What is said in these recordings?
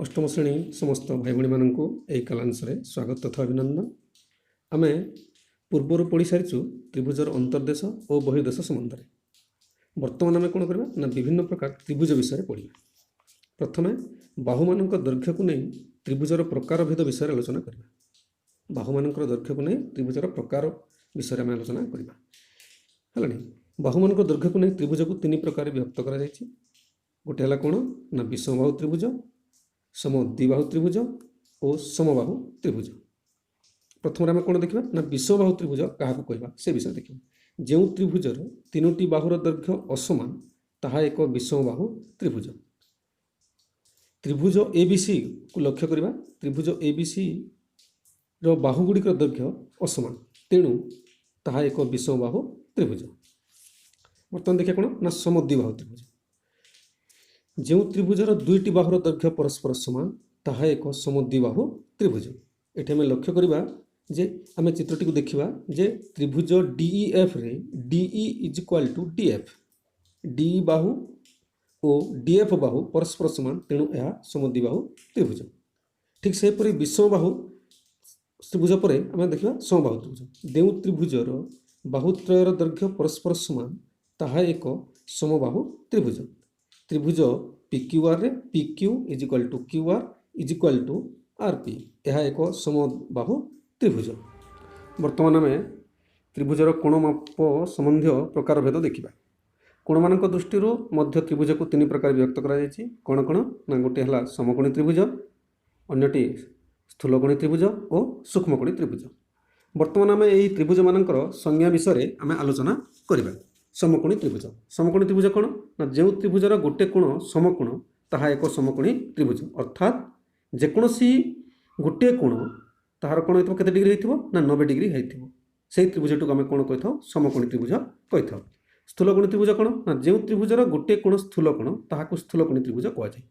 ଅଷ୍ଟମ ଶ୍ରେଣୀ ସମସ୍ତ ଭାଇ ଭଉଣୀମାନଙ୍କୁ ଏହି କାଲାଂଶରେ ସ୍ୱାଗତ ତଥା ଅଭିନନ୍ଦନ। ଆମେ ପୂର୍ବରୁ ପଢ଼ି ସାରିଛୁ ତ୍ରିଭୁଜର ଅନ୍ତର୍ଦେଶ ଓ ବହିର୍ଦେଶ ସମ୍ବନ୍ଧରେ। ବର୍ତ୍ତମାନ ଆମେ କ'ଣ କରିବା ନା ବିଭିନ୍ନ ପ୍ରକାର ତ୍ରିଭୁଜ ବିଷୟରେ ପଢ଼ିବା। ପ୍ରଥମେ ବାହୁମାନଙ୍କ ଦୈର୍ଘ୍ୟକୁ ନେଇ ତ୍ରିଭୁଜର ପ୍ରକାର ଭେଦ ବିଷୟରେ ଆଲୋଚନା କରିବା। ବାହୁମାନଙ୍କର ଦୈର୍ଘ୍ୟକୁ ନେଇ ତ୍ରିଭୁଜର ପ୍ରକାର ବିଷୟରେ ଆମେ ଆଲୋଚନା କରିବା। ହେଲାଣି? ବାହୁମାନଙ୍କ ଦୈର୍ଘ୍ୟକୁ ନେଇ ତ୍ରିଭୁଜକୁ ତିନି ପ୍ରକାରରେ ବିଭକ୍ତ କରାଯାଇଛି। ଗୋଟେ ହେଲା କ'ଣ ନା ବିଷମବାହୁ ତ୍ରିଭୁଜ, ସମଦ୍ୱିବାହୁ ତ୍ରିଭୁଜ ଓ ସମବାହୁ ତ୍ରିଭୁଜ। ପ୍ରଥମରେ ଆମେ କ'ଣ ଦେଖିବା ନା ବିଷମବାହୁ ତ୍ରିଭୁଜ କାହାକୁ କହିବା, ସେ ବିଷୟରେ ଦେଖିବା। ଯେଉଁ ତ୍ରିଭୁଜର ତିନୋଟି ବାହୁର ଦୈର୍ଘ୍ୟ ଅସମାନ, ତାହା ଏକ ବିଷମବାହୁ ତ୍ରିଭୁଜ। ତ୍ରିଭୁଜ ଏ ବି ସି କୁ ଲକ୍ଷ୍ୟ କରିବା। ତ୍ରିଭୁଜ ଏ ବି ସି ର ବାହୁ ଗୁଡ଼ିକର ଦୈର୍ଘ୍ୟ ଅସମାନ, ତେଣୁ ତାହା ଏକ ବିଷମବାହୁ ତ୍ରିଭୁଜ। ବର୍ତ୍ତମାନ ଦେଖିବା କ'ଣ ନା ସମଦ୍ୱିବାହୁ ତ୍ରିଭୁଜ। ଯେଉଁ ତ୍ରିଭୁଜର ଦୁଇଟି ବାହୁର ଦୈର୍ଘ୍ୟ ପରସ୍ପର ସମାନ, ତାହା ଏକ ସମଦ୍ୱିବାହୁ ତ୍ରିଭୁଜ। ଏଠି ଆମେ ଲକ୍ଷ୍ୟ କରିବା ଯେ ଆମେ ଚିତ୍ରଟିକୁ ଦେଖିବା ଯେ ତ୍ରିଭୁଜ DE ଏଫ୍ରେ DE is equal to DF, DE Bahu O DF ବାହୁ ପରସ୍ପର ସମାନ, ତେଣୁ ଏହା ସମଦ୍ୱିବାହୁ ତ୍ରିଭୁଜ। ଠିକ୍ ସେହିପରି ବିଷମବାହୁ ତ୍ରିଭୁଜ ପରେ ଆମେ ଦେଖିବା ସମବାହୁ ତ୍ରିଭୁଜ। ଯେଉଁ ତ୍ରିଭୁଜର ବାହୁତ୍ରୟର ଦୈର୍ଘ୍ୟ ପରସ୍ପର ସମାନ, ତାହା ଏକ ସମବାହୁ ତ୍ରିଭୁଜ। ତ୍ରିଭୁଜ ପି କ୍ୟୁ ଆର୍ରେ PQ is equal to QR is equal to RP, ଏହା ଏକ ସମବାହୁ ତ୍ରିଭୁଜ। ବର୍ତ୍ତମାନ ଆମେ ତ୍ରିଭୁଜର କୋଣ ମାପ ସମ୍ବନ୍ଧୀୟ ପ୍ରକାରଭେଦ ଦେଖିବା। କୋଣମାନଙ୍କ ଦୃଷ୍ଟିରୁ ମଧ୍ୟ ତ୍ରିଭୁଜକୁ ତିନି ପ୍ରକାର ବିଭକ୍ତ କରାଯାଇଛି। କ'ଣ କ'ଣ ନା ଗୋଟିଏ ହେଲା ସମକୋଣୀ ତ୍ରିଭୁଜ, ଅନ୍ୟଟି ସ୍ଥୂଳକୋଣୀ ତ୍ରିଭୁଜ ଓ ସୂକ୍ଷ୍ମକୋଣୀ ତ୍ରିଭୁଜ। ବର୍ତ୍ତମାନ ଆମେ ଏହି ତ୍ରିଭୁଜମାନଙ୍କର ସଂଜ୍ଞା ବିଷୟରେ ଆମେ ଆଲୋଚନା କରିବା। ସମକୋଣୀ ତ୍ରିଭୁଜ। ସମକୋଣୀ ତ୍ରିଭୁଜ କ'ଣ ନା ଯେଉଁ ତ୍ରିଭୁଜର ଗୋଟେ କୋଣ ସମକୋଣ, ତାହା ଏକ ସମକୋଣୀ ତ୍ରିଭୁଜ। ଅର୍ଥାତ୍ ଯେକୌଣସି ଗୋଟିଏ କୋଣ ତାହାର କ'ଣ ହେଇଥିବ, କେତେ ଡିଗ୍ରୀ ହେଇଥିବ ନା 90 ଡିଗ୍ରୀ ହେଇଥିବ, ସେଇ ତ୍ରିଭୁଜଟିକୁ ଆମେ କ'ଣ କହିଥାଉ? ସମକୋଣୀ ତ୍ରିଭୁଜ କହିଥାଉ। ସ୍ଥୂଳକୋଣୀ ତ୍ରିଭୁଜ କ'ଣ ନା ଯେଉଁ ତ୍ରିଭୁଜର ଗୋଟିଏ କୋଣ ସ୍ଥୂଳକୋଣ, ତାହାକୁ ସ୍ଥୂଳକୋଣୀ ତ୍ରିଭୁଜ କୁହାଯାଏ।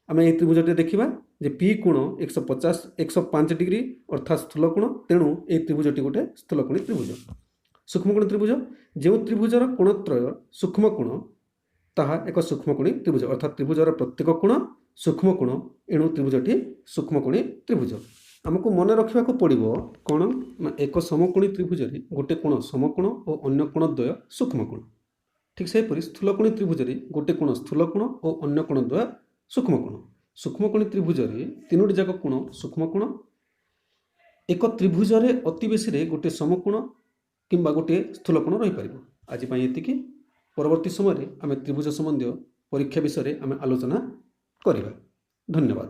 ଆମେ ଏହି ତ୍ରିଭୁଜଟି ଦେଖିବା ଯେ ପି କୋଣ 150, 105 ଡିଗ୍ରୀ, ଅର୍ଥାତ୍ ସ୍ଥୂଳକୋଣ, ତେଣୁ ଏହି ତ୍ରିଭୁଜଟି ଗୋଟେ ସ୍ଥୂଳକୋଣୀ ତ୍ରିଭୁଜ। ସୂକ୍ଷ୍ମକୋଣୀ ତ୍ରିଭୁଜ: ଯେଉଁ ତ୍ରିଭୁଜର କୋଣତ୍ରୟ ସୂକ୍ଷ୍ମକୋଣ, ତାହା ଏକ ସୂକ୍ଷ୍ମକୋଣୀ ତ୍ରିଭୁଜ। ଅର୍ଥାତ୍ ତ୍ରିଭୁଜର ପ୍ରତ୍ୟେକ କୋଣ ସୂକ୍ଷ୍ମକୋଣ, ଏଣୁ ତ୍ରିଭୁଜଟି ସୂକ୍ଷ୍ମକୋଣୀ ତ୍ରିଭୁଜ। ଆମକୁ ମନେ ରଖିବାକୁ ପଡ଼ିବ କ'ଣ ନା ଏକ ସମକୋଣୀ ତ୍ରିଭୁଜରେ ଗୋଟେ କୋଣ ସମକୋଣ ଓ ଅନ୍ୟ କୋଣ ଦ୍ୱୟ ସୂକ୍ଷ୍ମକୋଣ। ଠିକ୍ ସେହିପରି ସ୍ଥୂଳକୋଣୀ ତ୍ରିଭୁଜରେ ଗୋଟେ କୋଣ ସ୍ଥୂଳକୋଣ ଓ ଅନ୍ୟ କୋଣ ଦ୍ୱୟ ସୂକ୍ଷ୍ମକୋଣ। ସୂକ୍ଷ୍ମକୋଣୀ ତ୍ରିଭୁଜରେ ତିନୋଟି ଯାକ କୋଣ ସୂକ୍ଷ୍ମକୋଣ। ଏକ ତ୍ରିଭୁଜରେ ଅତି ବେଶୀରେ ଗୋଟିଏ ସମକୋଣ କିମ୍ବା ଗୋଟିଏ ସ୍ଥୂଳକୋଣ ରହିପାରିବ। ଆଜି ପାଇଁ ଏତିକି। ପରବର୍ତ୍ତୀ ସମୟରେ ଆମେ ତ୍ରିଭୁଜ ସମ୍ବନ୍ଧୀୟ ପରୀକ୍ଷା ବିଷୟରେ ଆମେ ଆଲୋଚନା କରିବା। ଧନ୍ୟବାଦ।